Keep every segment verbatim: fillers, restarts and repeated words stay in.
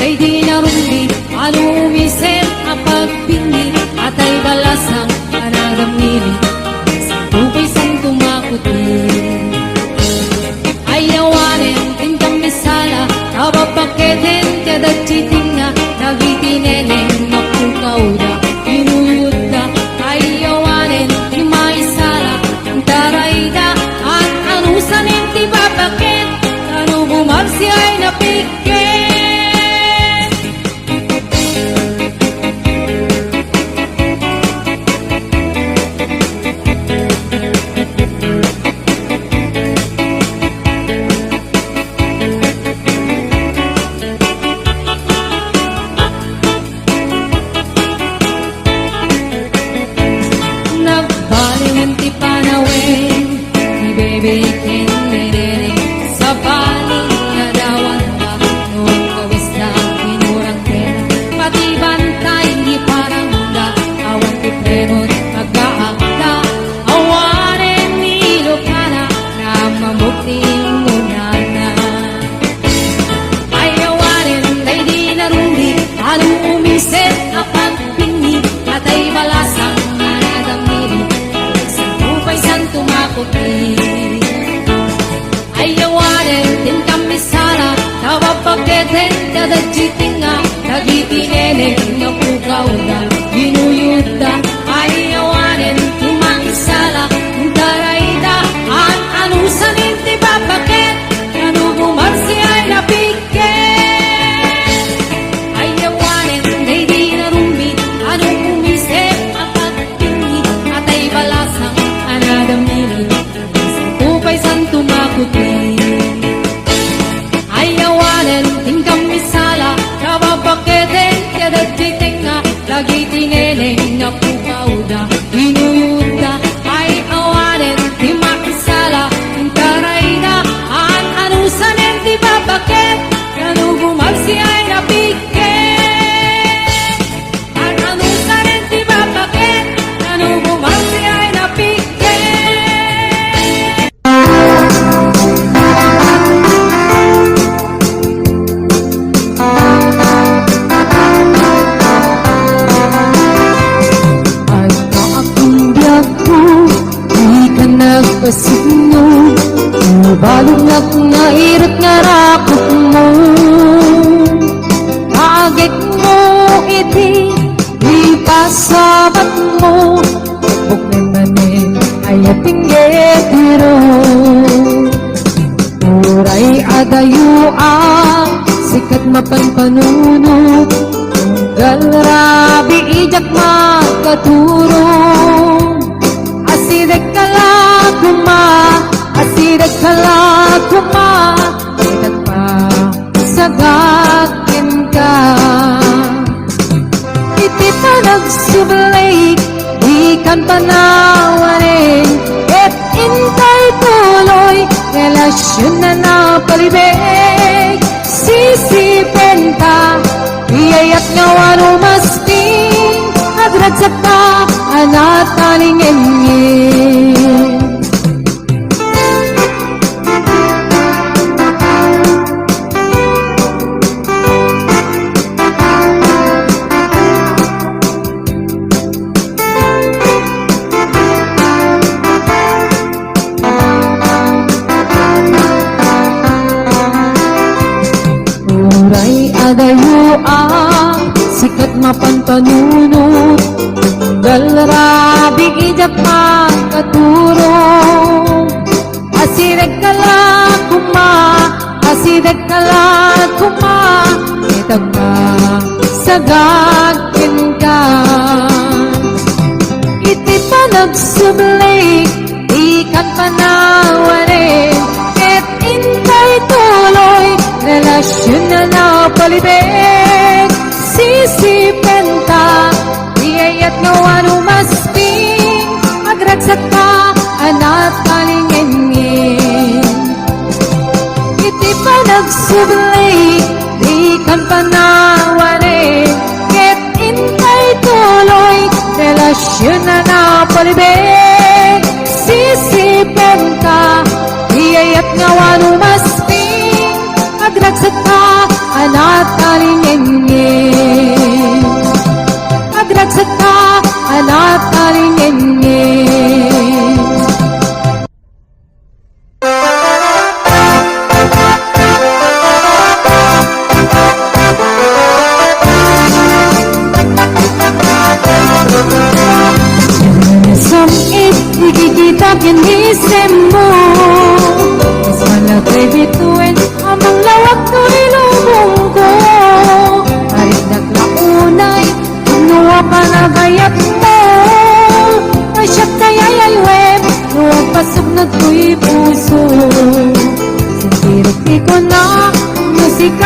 Daydi narumbi, ano umiset a pagpinni, atay balasang a nadamili, santo pay santo makuti. Ay awanen ti kamisala, a babaketen ti adda ti tengnga, dagiti neneng nga pukawda, inuyotda. Ay awanen ti maisala, tarayda, an-anusanen ti babaket, kano bumabsiay napigket. Nagbalin ti panawen, ni Bebe ken ni Nene, sabali nga dawan no kawes da kinurang tela, pati bantay ni parangda, awan ti premon, aggaakda, awanen ni Lucana, namamok ti immunana. Ay awanen daydi narumbi, ano umiset a pagpinni, atay balasang a nadamili, santo pay santo makuti. Ay awanen ti kamisala, ta babaketen ti adda ti tengnga, dagiti neneng nga pukawda, inuyotda. Ay awanen ti maisala, tarayda, an-anusanen ti babaket, kano bumabsiay napigket. Ay awanen daydi narumbi, ano umiset a pagpinni, atay balasang a nadamili, santo pay santo makuti. Ay awanen ti kamisala, ta babaketen ti adda ti tengnga, dagiti neneng nga pukawda, inuyotda. Ay awanen ti maisala, tarayda, an-anusanen ti babaket, kano bumabsiay napigket. An-anusanen ti babaket, kano bumabsiay napigket. Adda a kun biagko, di ka nagpasigno, ibalognak nga iret nga rakopmo. Agekmo iti ipasabatmo, buknen manen ay pinggediro. Uray adayo a sikat mapanpanunot, unggal rabii diak makaturong. Asidegka la koma, asidegka la koma, ket agpasagak kenka. Iti panagsubli, dikan panawanen, ket intay tuloy, relasion a napalibeg. Sisipenta, iyayat nga wano masping, agragsakta a natalingengngin. Uray adayo a sikat mapanpanunot, unggal rabii diak makaturong. Asidegka la koma, asidegka la koma, ket agpasagak kenka. Iti panagsubli, dikan panawanen, ket intay tuloy, relasion a napalibeg. Sisipenta, iyayat nga wano masping, agragsakta a natalingengngin. Iti panagsubli, dikan panawanen, ket intay tuloy, relasion a napalibeg. Sisipenta, iyayat nga wano masping, agragsakta a natalingengngin.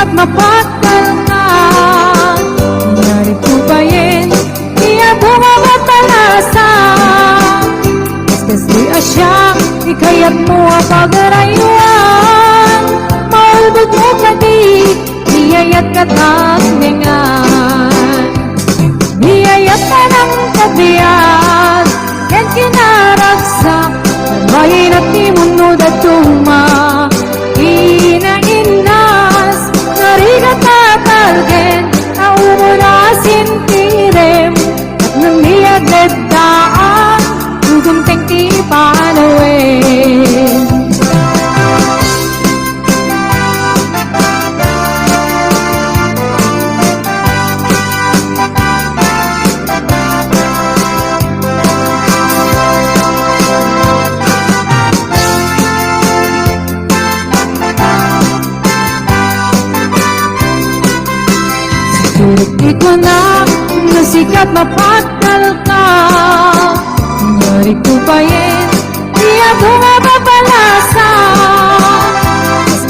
Mapagtalka, ngarud ko payen, ti adu nga mapalasa. Kasdi a siak, ti kayatmo a pagaraywan. Maulbodmo kadi, ti ayat ket agnegan. Ti ayat a nangkabiag, ken kinaragsak, bayen a ti munno dadduma. Kinainnas, narigat a talgen, a umuna sintirim, tapno di agleddaang, dumteng ti panawen. Siguro ti kunak, no sika mapagtalka, ngarud ko payen, ti adu nga mapalasa.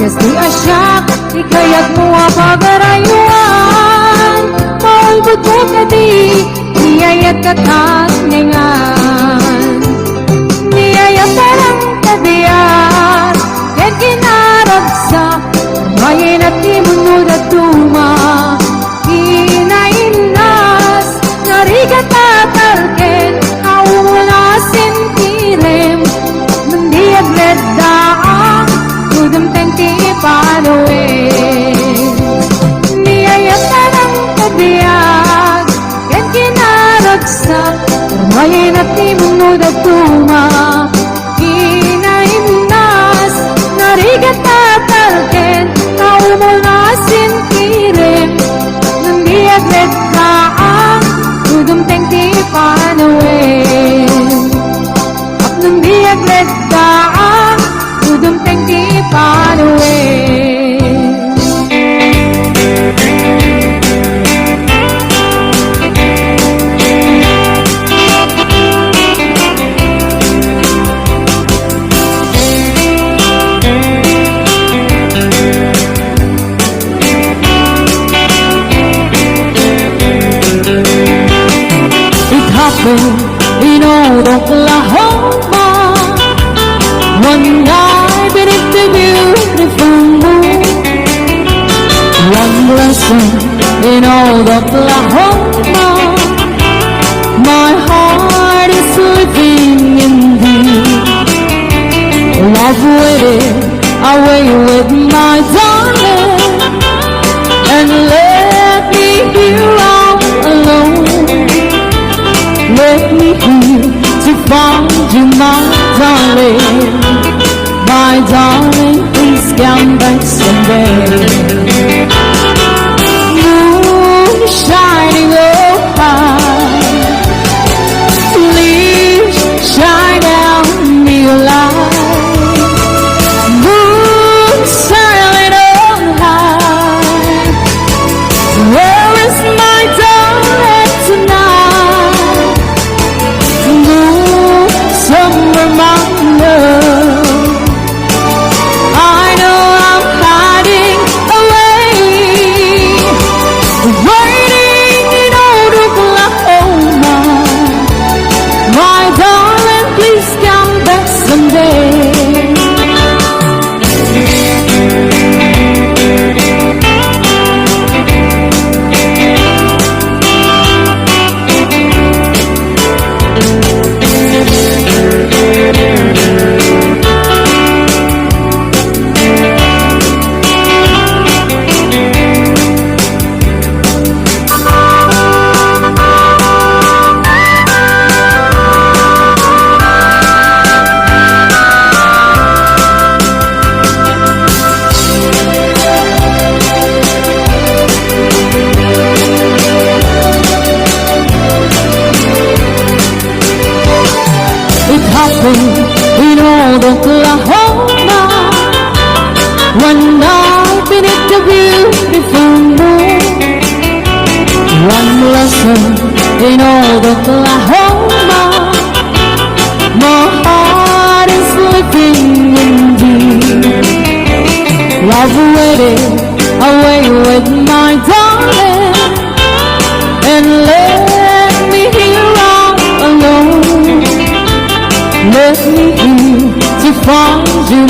Kasdi a siak, ti kayatmo a pagaraywan. Maulbodmo kadi, ti ayat ket agnegan. Ti ayat a nangkabiag, ken kinaragsak, bayen a ti munno dadduma. Kinainnas, narigat a talgen, a umuna sintirim, ngem di agleddaang, dumteng ti panawen. Ti ayat a nangkabiag, ken kinaragsak, bayen a ti munno dadduma. Kinainnas, narigat a talgen, a umuna sintirim, ngem di agleddaang, dumteng ti panawen. Ngem di agleddaang, dumteng ti panawen. It happened in old Oklahoma, one night beneath the beautiful moon. One blessing in old Oklahoma, my heart is living in thee. Love waited away with my darling, and left me here all alone. Left me here to find you, my darling. My darling, please come back someday. Moon shining, oh, high. Please shine down me a light. Moon silent on high. Where is my darling tonight? Moon, somewhere, my love. I know I'm hiding, oh,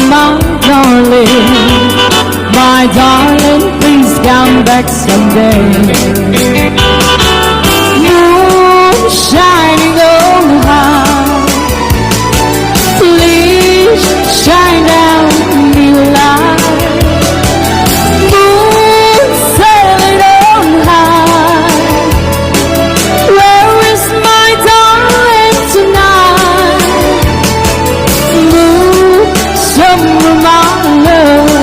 My darling, my darling, please come back someday. Moon shining on high, please shine down me light. Moon sailing on high, where is my darling tonight? Moon, show me my love.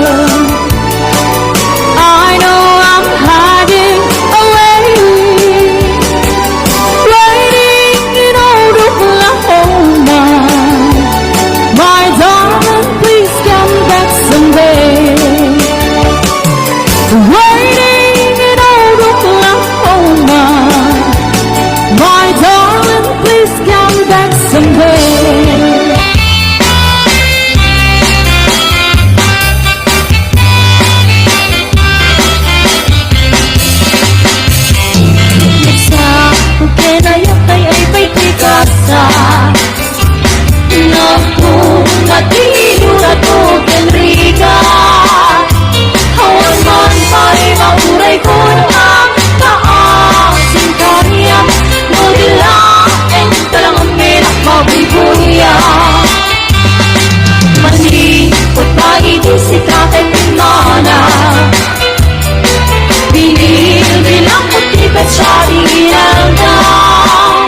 I know I'm hiding away, waiting in old Oklahoma. My darling, please come back someday. Waiting in old Oklahoma. My darling, please come back someday. Sa ukenayakay ay pay ti kasa. Naku, matiyo na to ken rigat. Awan man pay mauray kon ang taas sin kariam. No di laeng talaga menak mabuybuya. Manipud pa iti sika ket imana. Binilbilang ko ti petsa ti inaldaw.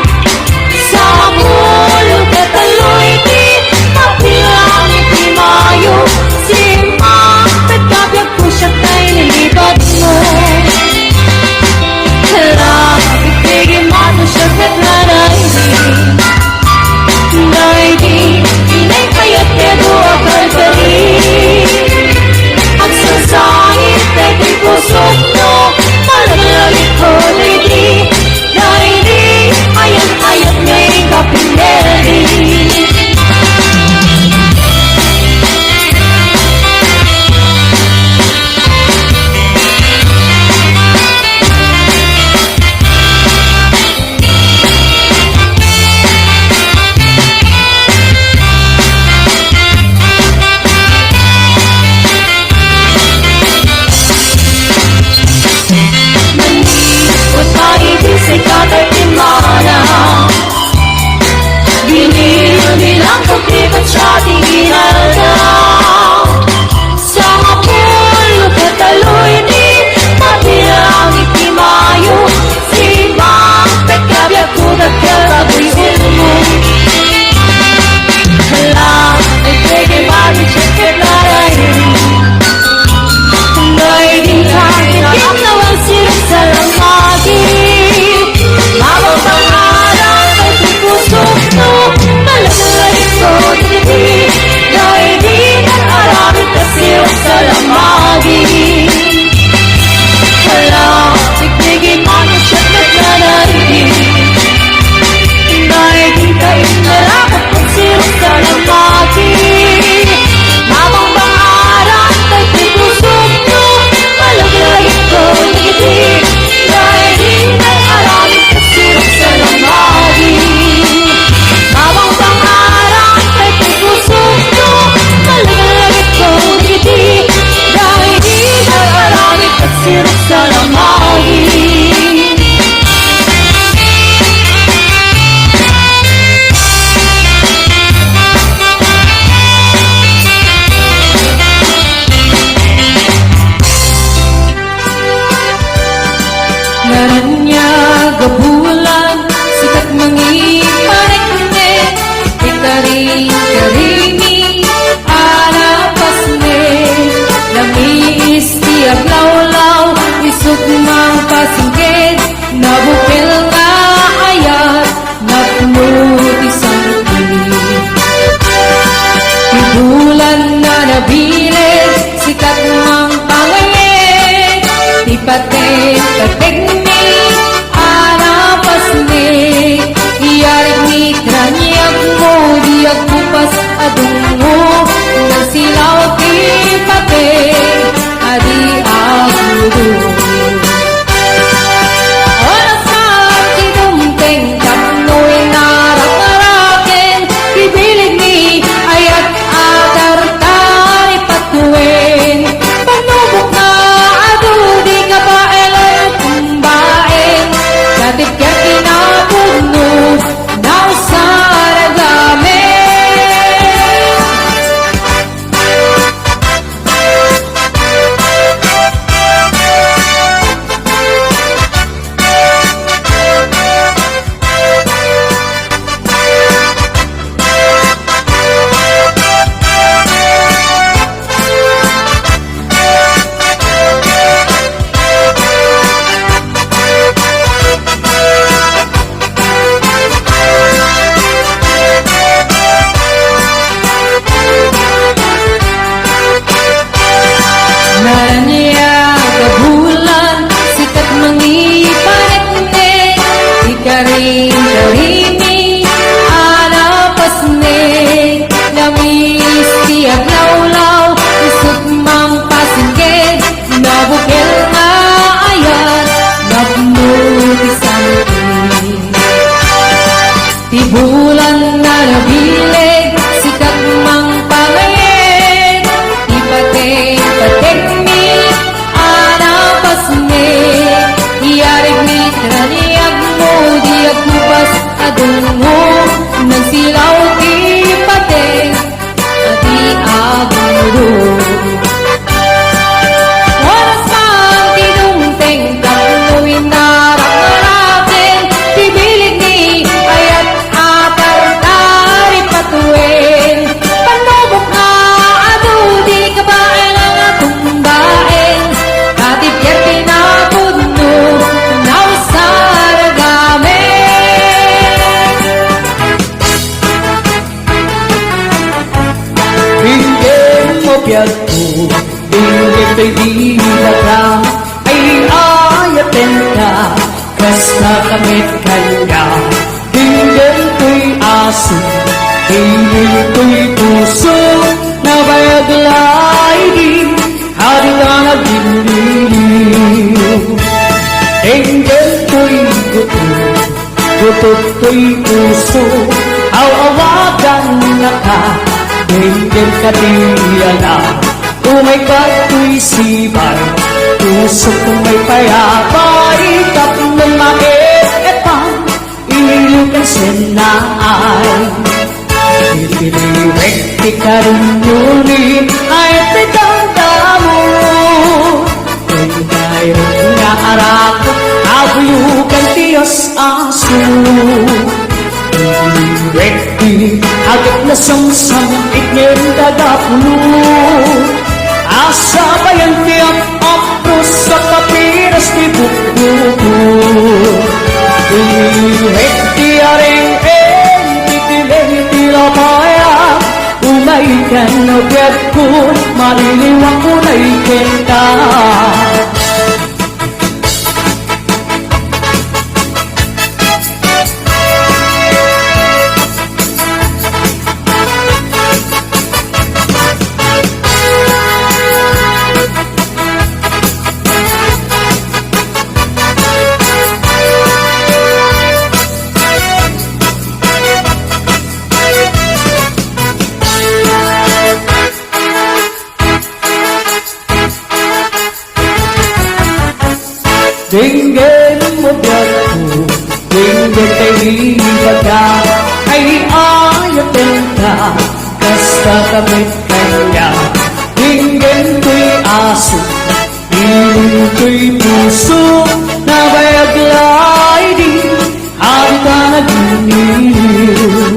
Sapul ket taloy ti mabilang iti Mayo. Simmang ket kabiag ko siak tay nilipatmo. Lapit ti gimmato siak ket nanaydi. Daydi, inay kayat kedo a kalkali. Agsangsangit daydi pusokno, malaglagipko daydi. Daydi, ayat-ayat nga ikapindedi. Manipud pa iti sika tay imana. Binilbilang ko ti petsa ti inaldaw. Sangapulo ket taloy ti mabilang iti Mayo. Simmang ket kabiagko dakkel kabuy-otmo. Hala, iti gimmato siak ket nanaydi. Daydi, kinawag sirok sa lamagi. Mabang pangarap iti pusokno, malaglagipo daydi. Daydi, aramid a sirok sa lamagi. Hala, iti gimmato siak ket nanaydi. Daydi, inarakat iti sirok sa lamagi. Mabang pangarap iti pusokno, malaglagipo daydi. Daydi, aramid a sirok sa lamagi. Mabang pangarap iti pusokno, malaglagipo daydi. Daydi, aramid a sirok sa lamagi. Naraniag a bulan, sikat mangipareknek, ikarin-karin mi a napasnek. Namiis ti aglawlaw, isut' mangpasingked, nabukel nga ayat, napno ti sangti. Ti bulan a nabileg, sikat mangpangayek, ti pateg-pategmi a napasnek. Iyarik ni raniagmo, di agkupas a dungngo, nagsilaw ti pateg a di agludo. Oras na Inggem toy gutom, gutom toy puso, aw-awagannaka, inggem kadi a napaw. Umayka toy sibay, pusok maypayabay, tapno maep-epan, iliwken sennaay. Itiliwek ti karinyo ni ay ti damdamo. Ken kairek nga arak, abuyogan ti as-aso. Itiliwek ti agek nasamsam, itngem dadapulo. Asabayan ti ap-, Apros a papiras ti bukbuko. Iwek ti areng-eng, ti kileng ti labaya. Umaykan a biagko, mailiwak unay kenka. Denggen mo biagko, denggen tay ibaga, ay ayatenka, kasta ka met kaniak. Denggen toy aso, ilim toy puso, nabayag laeng di, adu ta naginiw.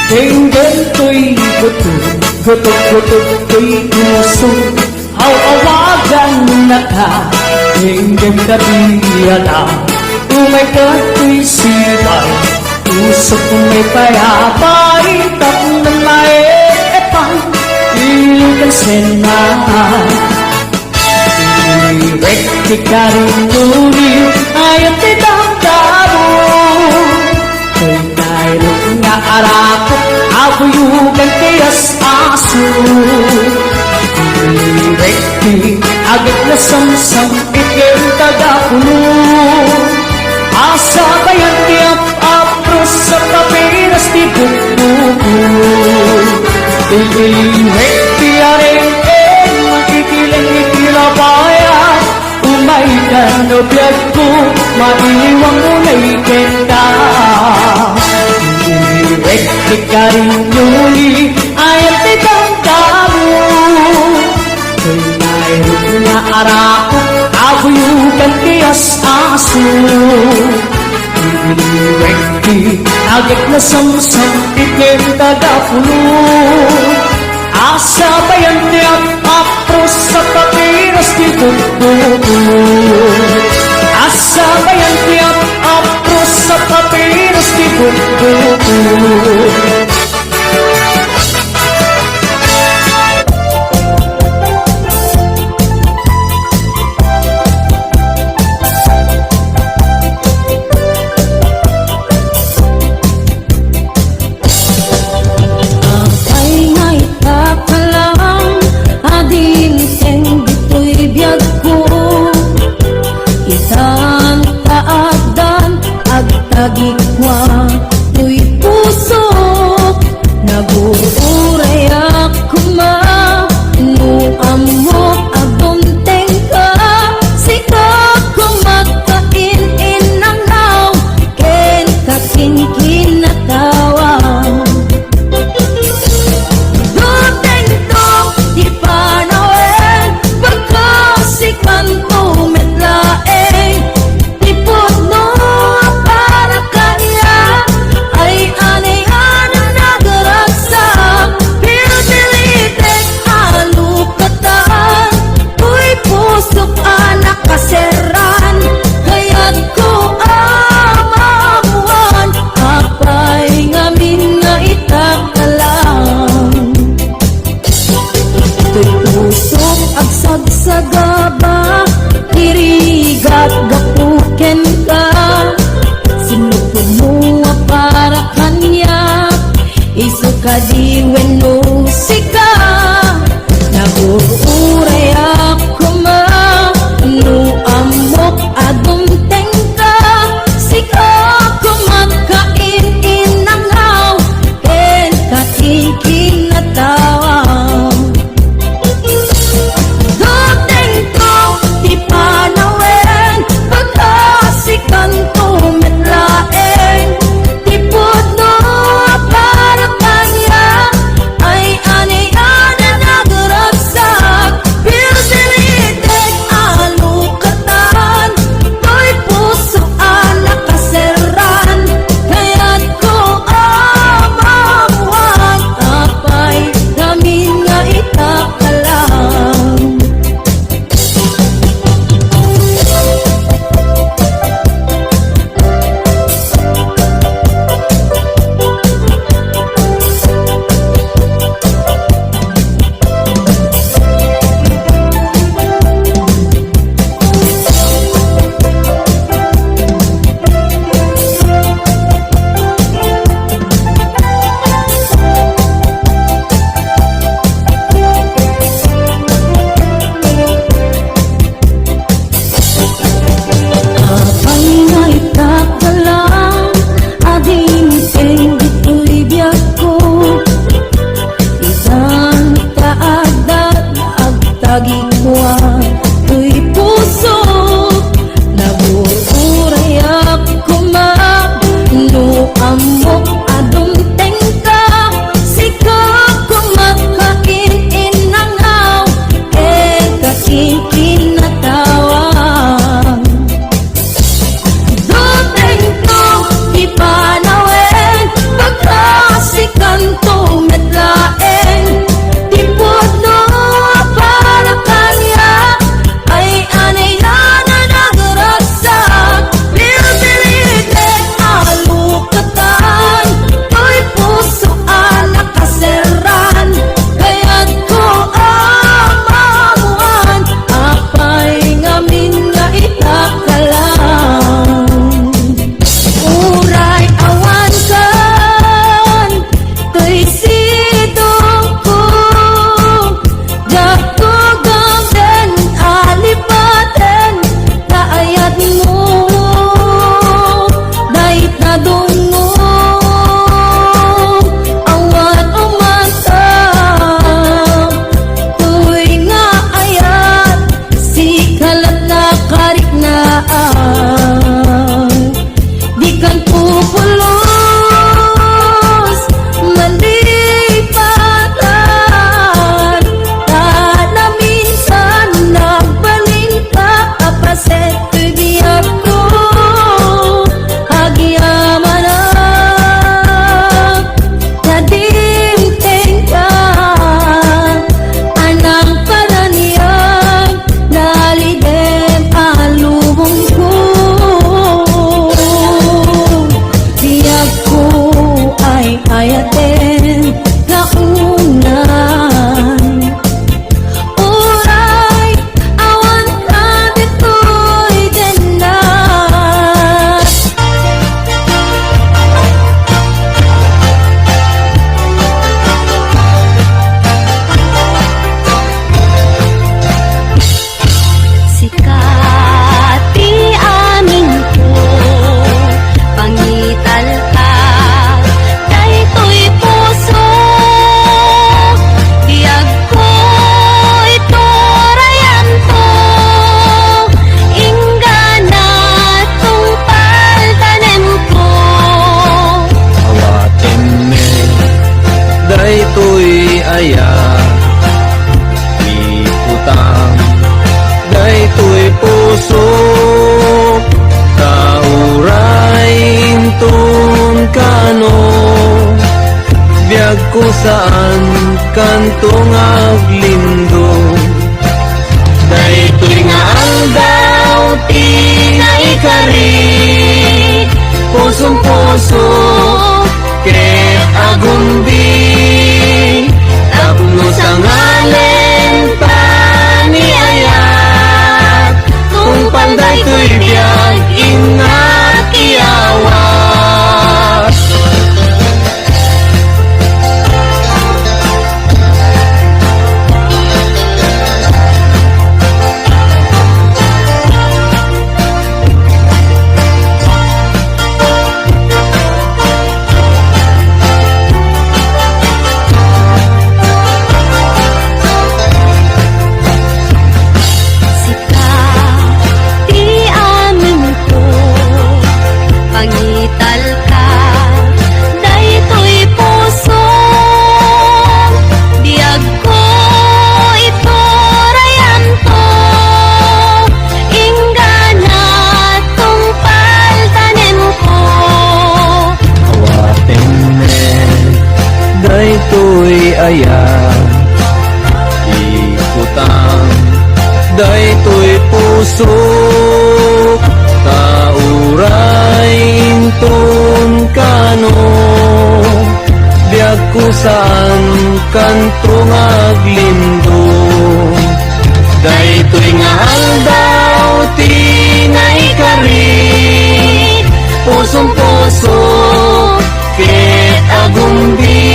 Denggen toy gutom, gutom, gutom toy puso, aw-awagannaka, inggem kadi a napaw. Umayka toy sibay, pusok maypayabay, tapno maep-epan, iliwken sennaay. Iwek ti karinyo ni ay ti damdamo. Toy nairok nga arak, abuyogan ti as-aso. Iwek ti agek nasamsam, itngem dadapulo. Asabayan ti ap-, apros a papiras ti bukbuko. Iwek ti areng-eng, makikileng iti labaya. Umaykan a biagko, mailiwak unay kenka. Iwek ti karinyo ni ay ti damdamo. Toy nairok nga arak, abuyogan ti as-aso. Iwek ti agek nasamsam, itngem dadapulo. Asabayan ti ap-, apros a papiras ti bukbuko. Asabayan ti ap-, apros a papiras ti bukbuko. Apay nga ipakalam a dimteng ditoy biagko? Itan ta addan agtagikua toy pusok. Naguray a koma no ammok a dumtengka. Sika koma kain-inangaw ken kakinkinatawa. Dutengto ti panawen, bakasikanto met laeng ti pudno a para kaniak. Ay anian Kusaankanto nga aglindong. Daytoy nga aldaw ti naikari, pusong-puso ket agumdi. Tapno sangalen ta ni ayat, tungpal daytoy biag, innak iyawat. Sika ti amingko, pangitalka daytoy puso. Biagko, iturayanto, inggana tungpal tanemko. Awaten met daytoy ayat, ikutang daytoy pusok, ta uray inton kano, biagko saankanto nga aglindong. Daytoy nga aldaw ti naikari, pusong-puso ket agumdi.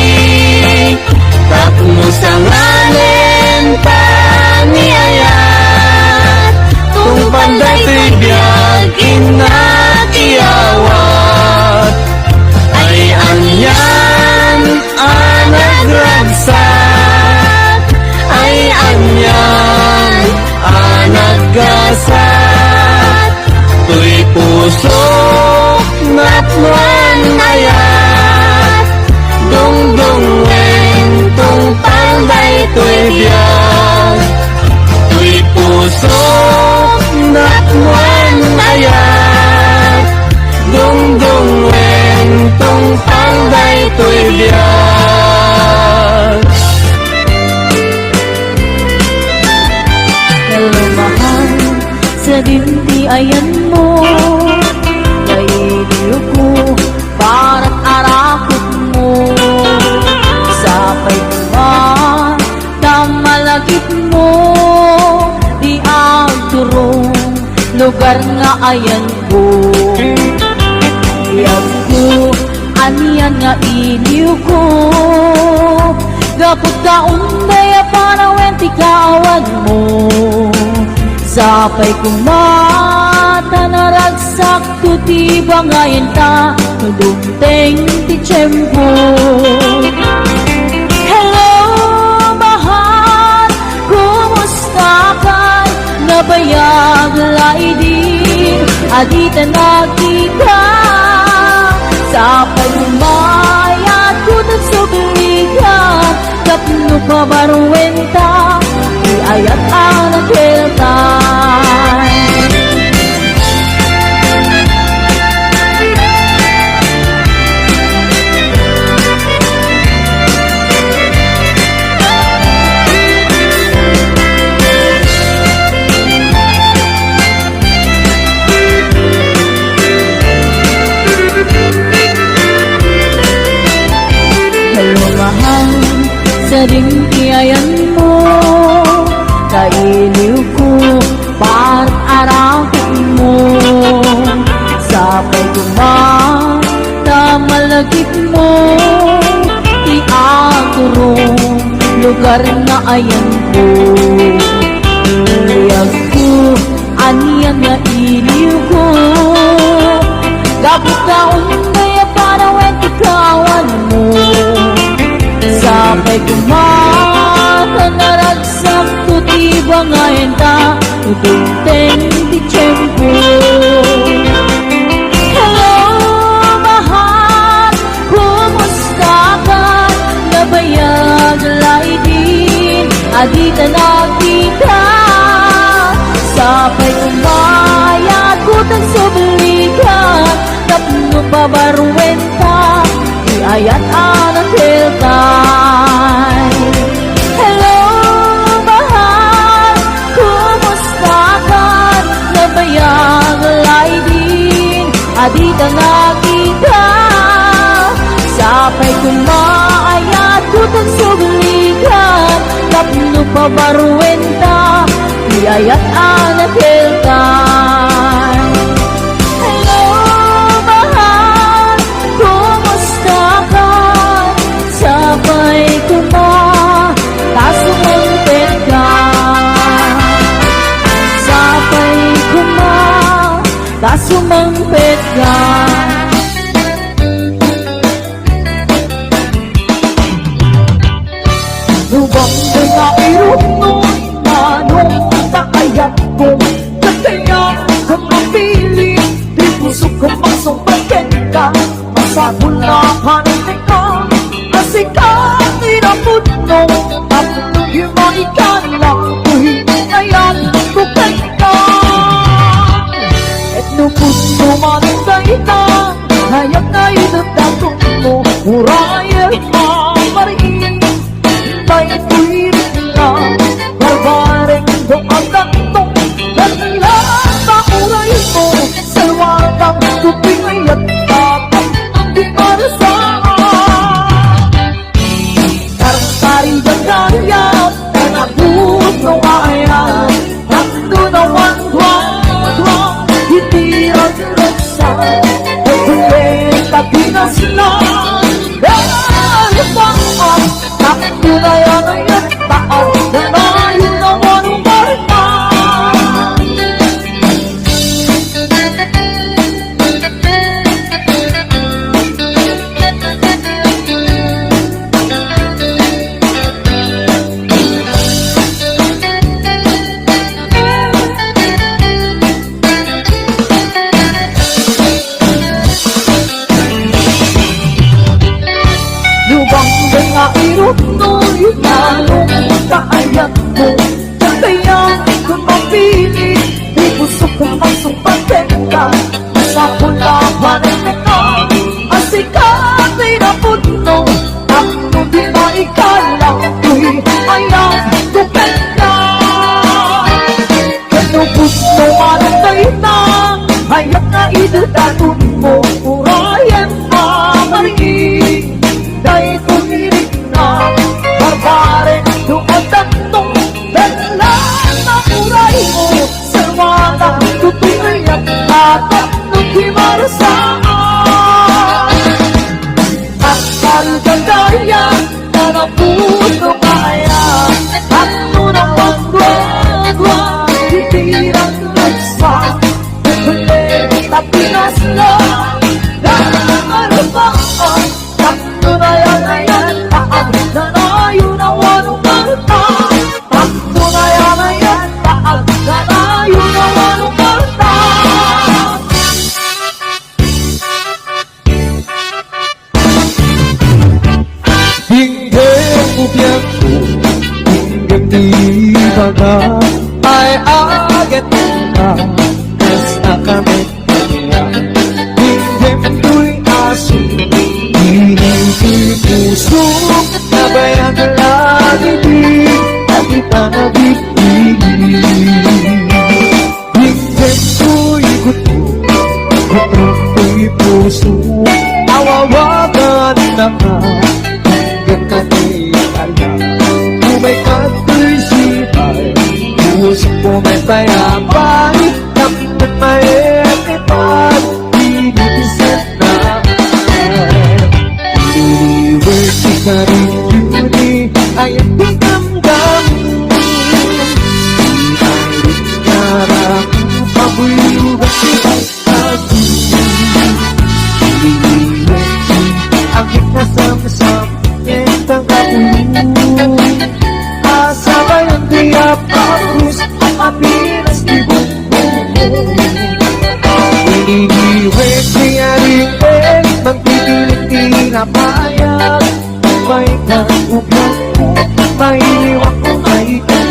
Tapno sangalen ta ni ayat, tungpal daytoy biag, innak iyawat. Ay anian a nagragsak, ay anian a naggasat, toy pusok napnoan ayat, dungdungwen tungpal daytoy biag. Toy pusok napnoan ayat, dungdungwen tungpal daytoy biag. Hello, mahal, sadin ti ayanmo, kailiwko, parak araketmo. Sapay koma ta malagipmo ti agturong lugar nga ayanko. Biagko, anian nga iliwko, gapu ta unday a panawen ti kaawanmo. Sapay koma ta naragsak ti bangayenta no dumteng ti tiempo. Hello, mahal, kumustakan? Nabayag laidin a dita nagkita. Sapay koma ayatko ta subligan, tapno pabaruenta ti ayat a nakeltan. Hello, mahal, sadin ti ayanmo, kailiwko, parak araketmo. Sapay koma ta malagipmo ti agturong lugar nga ayanko. Biagko, anian nga iliwko, gapu ta unday a panawen ti kaawanmo. Sapay koma ta naragsak ti bangayenta no dumteng ti tiempo. Hello, mahal, kumustakan? Nabayag laidin a dita nagkita. Sapay koma ayatko ta subligan, tapno pabaruenta ti ayat a nakeltan. Dita nakita, sapay koma, ayat ko tan subligan, tapno pabaruenta ti ayat a nakeltan. Hello, mahal, kumusta ka? Sapay koma, ta sumangpet ka. Sapay koma, ta sumangpet ka. Lubang nga irunong manong ta ayat ko, kagaya kung mapili, di puso ko magsungpet kenka. Masapul a panagteka, a sika ti napudno, tapno di maikala, toy ayat ko kenka. Ket no pudno man dayta, ayat nga idatdatmo, uray a mamarii. Daytoy rikna, barbareng do a dakto, ket la ta uray mo, salwadang tuping ayat, tapno di marasaan. Karkari gagayat, kanapuno ayat, tapno nawan duadua, iti ragraksa, ket kumbenta pinasla, ket alipaan, tapno nayan ayat, taan, nanayon nawan umarta. Lubang nga irutnoy, manong ta ayat ko, kagaya kung mapili, di puso ko magsungpet kenka. Masapul a panagteka, a sika ti napudno, tapno di maikala, toy ayat ko kenka. Ket no pudno man dayta, ayat nga idatdatmo, uray a mamarii. Daytoy rikna, barbareng do a dakto, ket la ta uray mo, salwadang tuping ayat, tapno di marasaan. At kargagaya, kanapuno ayat, tapno nawan duadua, iti ragraksa, kumbenta pinasla, nanarupa, tapno nayan ayat, taan, nanayon awan umarta, tapno nayan ayat, taan, nanayon awan umarta. Inggem mo biagko, inggem ti baga, ay aget ka, kas a kami kanya. Inggem toy aso, inggem toy puso, nabayag lagi di, a kita nabibili. Inggem toy gutro, gutro toy puso, awawagan naka, inggem ka ti ala. Umay ka toy sipay, puso ko may payapay, tapno maetipad, pinitiset na. Iliwer ti karin yuni, ayat ti damdam. Ang kasamsam, ket ang kapulo. Asabayan ti apagos, apinas ti bumbong. Iniwet ti arimeng, magpipili ti napayag. May kang ubyang ko, maiwan ko, may kang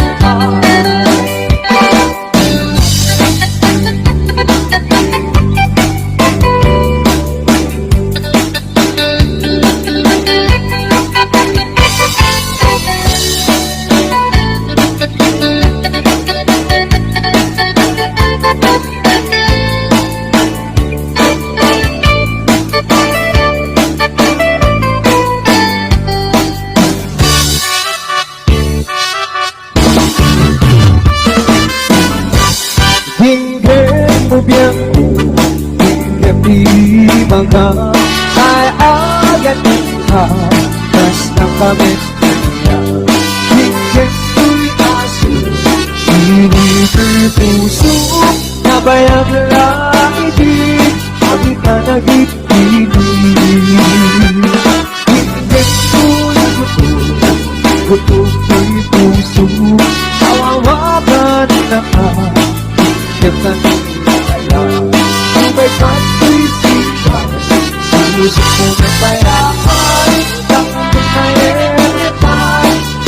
Ay, ay, ay, ay, kas nakamit niya. Hindi ko'y aso. Inito'y puso, nabayag lang iti, agita nagitili. Hindi ko'y gusto, gusto ko'y puso, kawawagan na ka. Kaya, kaya, may pagkisipan, puso ko na kaya ay, takot na kaya pa,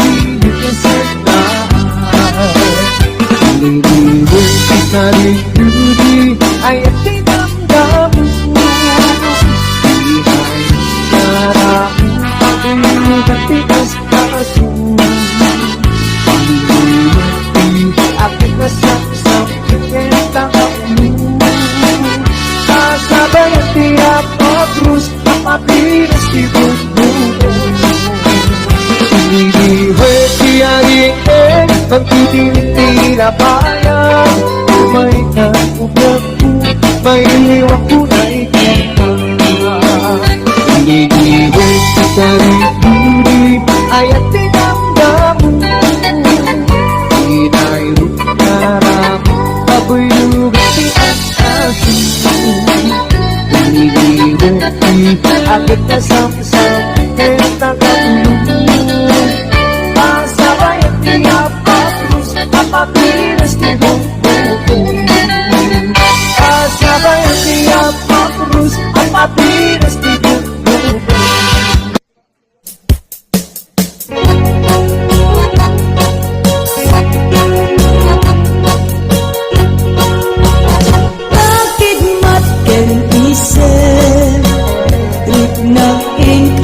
hindi ka sana. Liliwan kita rin, hindi, ay, ang tinamdaman mo. Di ay nararamdaman, matigas Akin na sa isang kenta kamu. Kasabay ang tiyak o krus, mapapinas ti bumbong. Iniwe ti aring, magtitinti na bayan. May na umiyak ko, may liwak ko na ikita. Iniwe ti aring, ay at tinamdamu. Inay Karamo, pabuyugan ti asasu. Iniwan ti agek na samsam, ket nakatulog. Pasabayan ti apakrus, apapinas ti bumbong. Pasabayan ti apakrus, apapinas ti bumbong. Pakidmat ken isip, riknak ing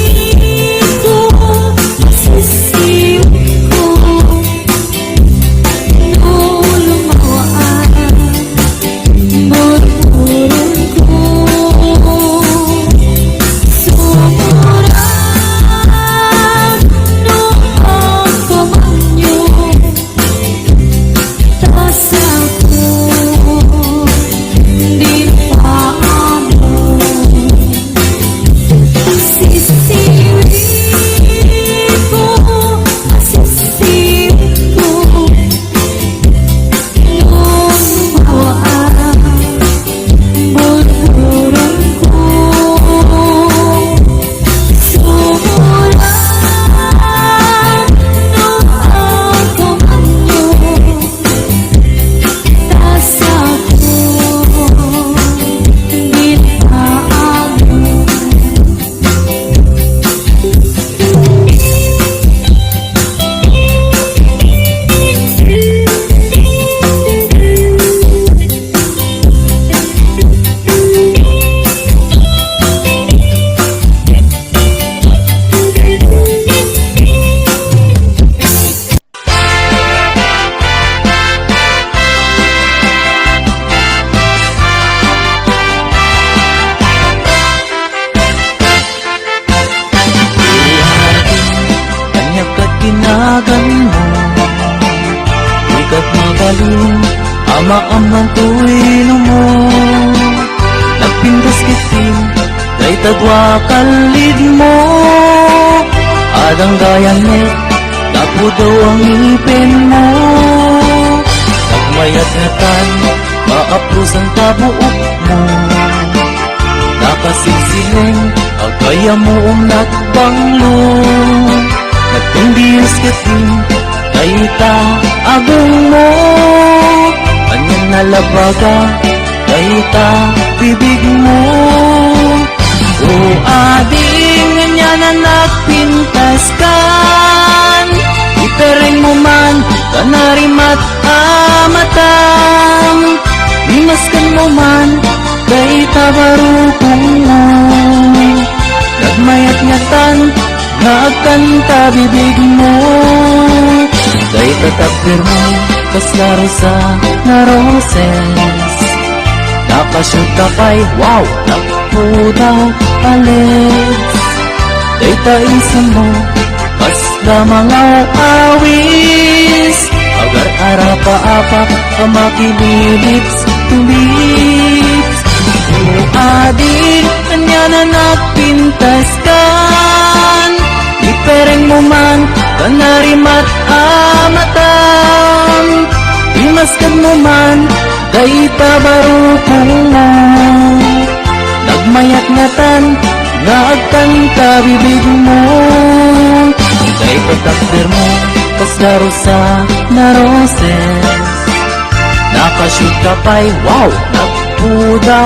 Sisiwko, sisiwko, no lumawa ang burburongko. Sumuram no agpamanyo. Ta sako, di pa amo. Sisiwko, sisiwko. Nung wa ang burburongko. Sumuram no agpamanyo. Ta sako, di pa amo. Ania ket ti naganmo? Dikat mabalin a maammoan toy numo. Nagpintas ketdin dayta dua kallidmo. Adda gayam met napudaw a ngipenmo. Nagmayat ngatan, maaprusan ta buokmo. Nakasilsileng, agayam mo um nagbanglo. Nagdengdios ketdin dayta agongmo. Ania nalabaga dayta bibigmo? O ading, ania nagpintaskan? Iperengmo man ta narimat a matam. Bimaskenmo man dayta barukongmo. Nagmayat ngatan nga agkanta bibigmo. Dayta takdermo, kasla rosa nga roses. Nakasiuta pay, wow, nagpudaw, ales. Dayta isemmo, kasla mangaw-awis. Agar-arapa-apa, a makililips, tulips. O ading, ania nagpintaskan? Iperengmo man ta narimat a matam. Bimaskenmo man dayta barukongmo. Nagmayat ngatan nga agkanta bibigmo. Dayta takdermo, kasla rosa nga roses. Nakasiuta pay, wow, nagpudaw.